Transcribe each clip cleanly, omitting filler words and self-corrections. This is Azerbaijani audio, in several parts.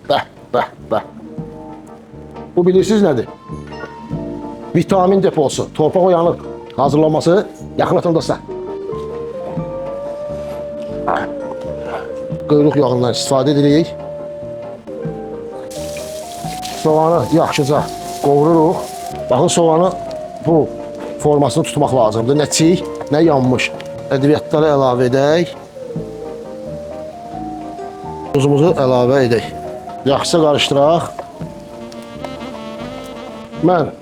Bəh, bəh, bəh. Bu bilirsiniz nədir? Vitamin deposu, torpaq oyanıq hazırlanması yaxın atın dostlar. Quyruq yağından istifadə edirik. Soğanı yaxşıca qovururuq. Baxın soğanı bu formasını tutmaq lazımdır. Nə çiğ, nə yanmış. Ədviyyatları əlavə edək. Duzumuzu əlavə edək. Yaxşıca qarışdıraq. Mən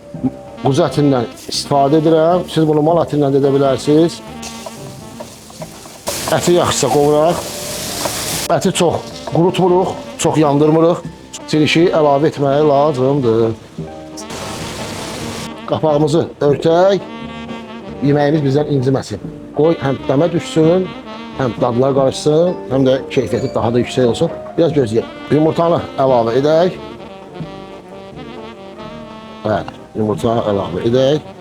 quzu ətindən istifadə edirəm. Siz bunu mal ətindən də edə bilərsiniz. Əti yaxşıca qovuraq. Əti çox qurutmuruq, çox yandırmırıq. Çirişi əlavə etməyə lazımdır. Qapağımızı örtək. Yeməyimiz bizdən inciməsin. Qoy həm dəmə düşsün, həm dadlar qarışsın, həm də keyfiyyəti daha da yüksək olsun. Biraz gözləyək. Yumurtanı əlavə edək. Bəli, yumurtanı əlavə edək.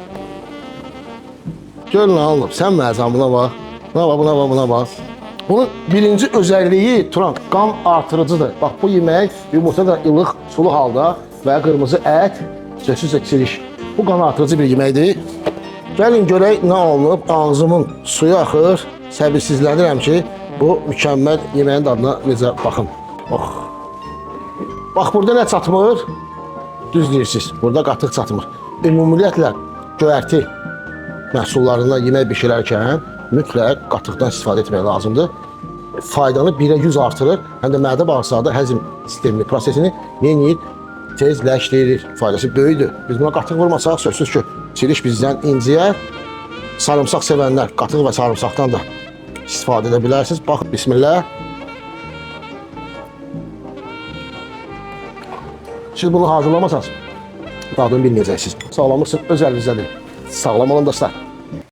Gör nə alınıb, sən məzam buna bax. Buna bax, buna bax, buna bax. Bunun birinci özəlliyi Turan, qan artırıcıdır. Bax bu yemək yumurta da ilıq, sulu halda və qırmızı ət, sözsüz də çiriş. Bu qan artırıcı bir yeməkdir. Gəlin görək nə alınıb. Ağzımın suyu axır. Səbirsizlənirəm ki, bu mükəmməl yeməyin dadına necə baxım. Oh. Bax burada nə çatmır? Düz deyirsiniz. Burada qatıq çatmır. Ümumiyyətlə göyərti məhsullarından yemək bişirərkən mütləq qatıqdan istifadə etmək lazımdır. Faydanı 1-ə 100 artırır, həm də mədə bağırsaqda həzm sistemini, prosesini neyir? Tezləşdirir. Faydası böyükdür. Biz buna qatıq vurmasaq sözsüz ki, çiriş bizdən inciyər. Sarımsaq sevənlər qatıq və sarımsaqdan da istifadə edə bilərsiniz. Bax, bismillah. Siz bunu hazırlamasanız dadını bilməyəcəksiniz. Sağlamlıq öz əlinizdədir. Sağlam olun dostlar.